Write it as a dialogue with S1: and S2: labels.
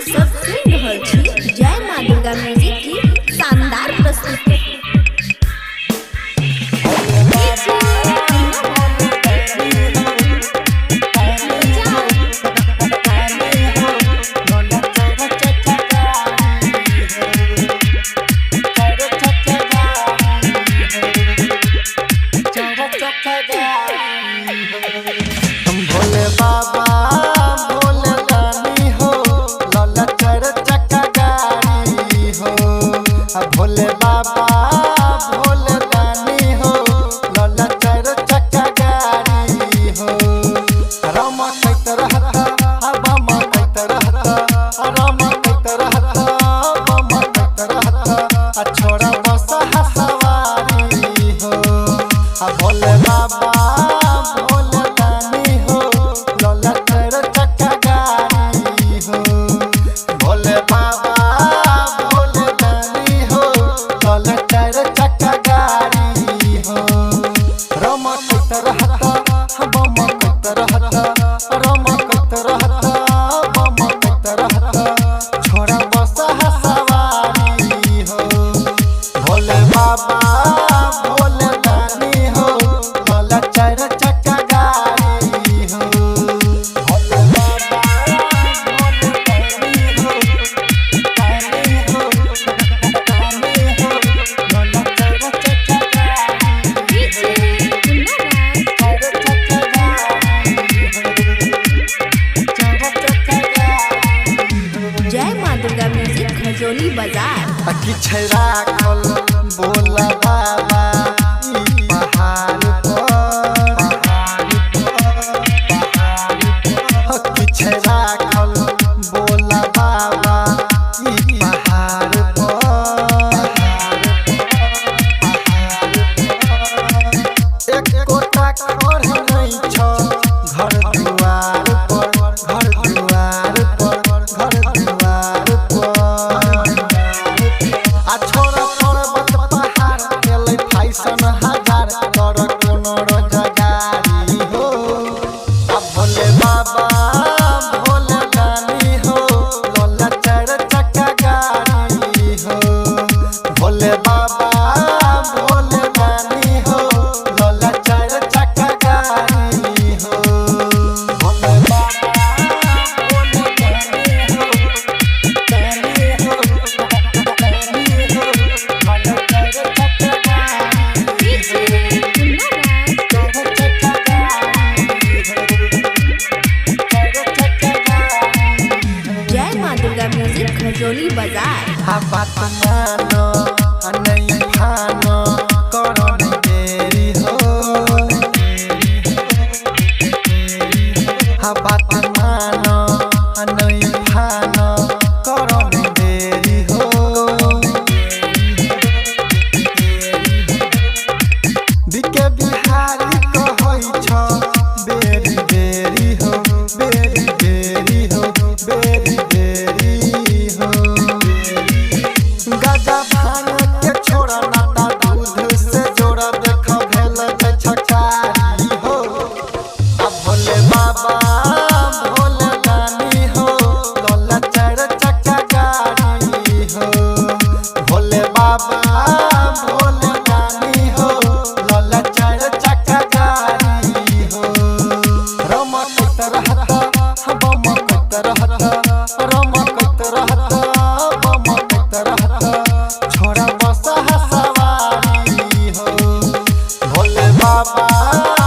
S1: सब सुन रहल छी जय माँ दुर्गा म्यूजिक की शानदार प्रस्तुति।
S2: भोले बाबा भोले दानी हो, लौला चार चक्का गाड़ी हो। आ भोले बाबा भोले दानी हो, लौला चार चक्का गाड़ी हो। रामा कहत रहता, आ बामा कहत रहता, आ रामा कहत रहता, बामा कहत रहता, आ छोड़ा बस हसवारी हो। आ भोले बाबा भोले दानी हो, लौला चार चक्का गाड़ी हो। भोले बाबा भोले दानी हो, लौला चार चक्का गाड़ी हो। रामा कहत रहता, बामा कहत रहता, रामा कहत रहता, बामा कहत रहता, छोड़ा बस हसवारी हो। भोले बाबा भोले दानी हो, लौला चार चक्का गाड़ी हो। भोले बाबा भोले दानी हो, दानी हो, दानी हो, लौला चार चक्का गाड़ी हो। चार चक्का गाड़ी हो, चार चक्का गाड़ी हो।
S1: जय माँ दुर्गा म्यूजिक खजौली बाजार।
S2: किछ राखल बोला बाबा ई पहाड़ पर, किछ राखल बोला बाबा ई पहाड़ पर। एक गोटा घर नहीं छ घर दुआर पर, घर दुआर पर, घर दुआर पर। आ छोरा पर्वत पहाड़ गेलै फैशन हजार कर कोनो रोजगारी हो। आ भोले बाबा भोले दानी हो, लौला चार चक्का गाड़ी हो। भोले बाबा भोले दानी हो, लौला चार चक्का गाड़ी हो। भोले बाबा भोले दानी हो, दानी हो, दानी हो, लौला चार चक्का गाड़ी हो। चार चक्का गाड़ी हो, चार चक्का गाड़ी हो।
S1: जय माँ दुर्गा म्यूजिक खजौली बाजार।
S2: आ बात मानो आ नहीं फानो करो नहीं देरी हो। आ बात मानो आ नहीं फानो करो नहीं देरी हो। बिके बिहारी कहै छ बेरी बेरी हो, बेरी बेरी हो, बेरी बेरी हो। गाजा भांग के छोड़ा नाता दूध से जोड़ा देख भेल छै छकारी हो। आ भोले बाबा भोले दानी हो, लौला चार चक्का गाड़ी हो। भोले बाबा भोले दानी हो, लौला चार चक्का गाड़ी हो। रामा कहत रहता, बामा कहत रहता, रामा कहत रहता, बामा कहत रहता, छोड़ा बस हसवारी हो। भोले बाबा।